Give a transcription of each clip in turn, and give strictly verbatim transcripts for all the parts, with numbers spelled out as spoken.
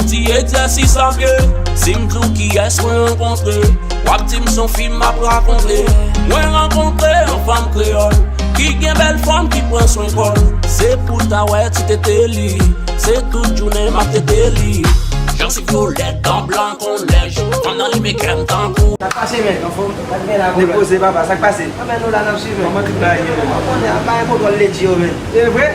Ti egzèsis a pye, si m di w kiyès mwen rankontre, w ap di m se yon fi m ap rakonte. Mwen rankontre yon fanm kreyòl ki gen bèl fòm, ki pran swen kò l. Se pou w ta wè ti tete li, se tout jounen m ap tete li. Jansiv yo lèd, dan blan kon nèj, fanm nan limen kè m tankou. Sa pase, men. Anfòm? Sa k gen la, depoze, papa, sa k pase? Anben, nou la, n ap swiv, men. Kòman tout bagay ye, men? Ou konnen, ap bay kontwòl ledi yo, men. E vre?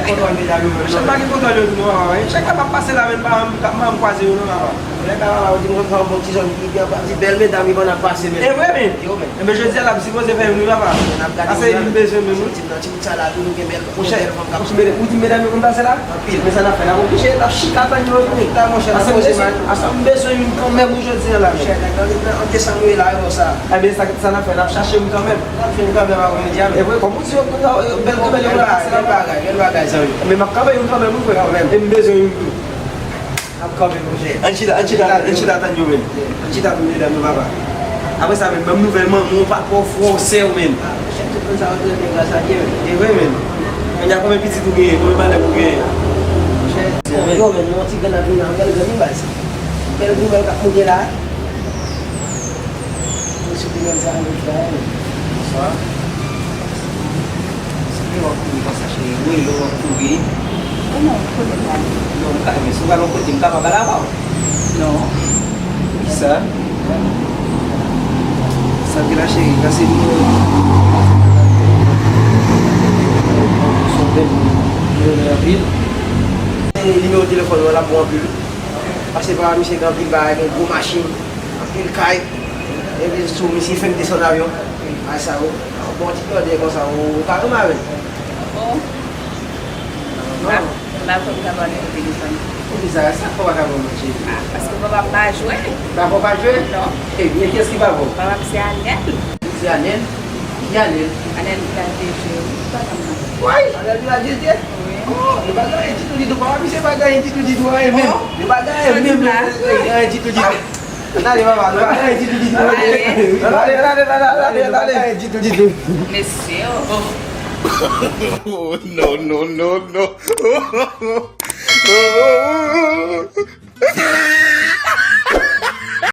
Chak pa gen kontwòl yo tou non, papa, wi. Chak lè m ap pase la, men, m pa janm, m pa janm kwaze yo non, papa. Lè ta papa, ou di m konn fè yon bon ti zòn ki gen anpil ti bèl medam ki konn ap pase, men. E vre, men? Yo, men. Enben, jodi a, l ap sipoze fè youn, wi, papa. N ap gade. Asa, youn bezwen, men, wi. Ti m nan, ti m sa la, tou nou gen bèl, monchè, bèl fanm k ap monchè, ou di medam yo konn pase la? Anpil. Men sa n ap fè, n ap oblije, n ap chita tann yo vini. Chita, monchè, n ap poze, men. Asa, m bezwen youn kanmenm, wi, jodi a la, men. Monchè, nèg nan, nan, an desanm yo ye la, yo, sa. Enben, sa, sa n ap fè, n ap chache youn kanmenm. N ap jwenn kanmenm avè jodi a, men. E vre, kòm ou di, yo, yo, bèl, bèl, yo konn ap pase la. Bèl bagay, bèl bagay, zanmi. Men m ap kanpe youn kanmenm, wi, frè. Kanmenm. E m bezwen youn tou. Ap kanpe, monchè. Ann chita, ann chita, ann chita tann yo, men. Ann chita pou medam yo, papa. Apre sa, men, menm nouvèl manman w pa twò fè w sè w, men. Ah, monchè, tout moun sa yo trete gras a Dye, men. E vre, men. Kounye a, konbyen pitit ou genyen? Konbyen malèv ou genyen? Monchè, yo, men, yon ti grenn ap vin la, yon bèl grenn, wi, baz. Bèl nouvèl k ap moute la. Mwen sou grenn sa, mwen fè. Bonswa. Sa fè w ap kouri konsa, cheri? Ou rele w ap kouri? O non, kote m pral? Non, m ka, men si w pral yon kote, m kapab al avè w. Non. Poukisa? Sa k gen la, cheri? Pase nimewo. Son bèl moun. Li renmen anpil. E nimewo telefòn ou an, l ap bon anpil. Pase pa misye gen anpil bagay, gen gwo machin, anpil kay. Epi sou misye fèk desann avyon. Ay sa yo. Bon, ti tande konsa, ou pa renmen avè l? Bon. Non. M pa, m pa kwè m ka pale nan telefòn. Poukisa? Sa k fè w pa ka pale, cheri? Ah, paske papa m pa jwe. Papa w pa jwe? Non. Ebyen, kiyès ki papa w? Papa m se Anèl. Se Anèl? Ki Anèl? Anèl Vilaj de Dye, wi, papa m nan. Woy, Anèl Vilaj de Dye? Wi. Oh, li pa gen anyen ditou, ditou. Papa misye pa gen anyen ditou, ditou, anyen menm. Li pa gen anyen menm, anyen ditou, ditou. N ale, papa, nou pa gen anyen ditou, ditou. N ale, n ale, n ale, n ale, n ale. Anyen ditou, ditou. Mesye, oh. Oh, no, no, no, no.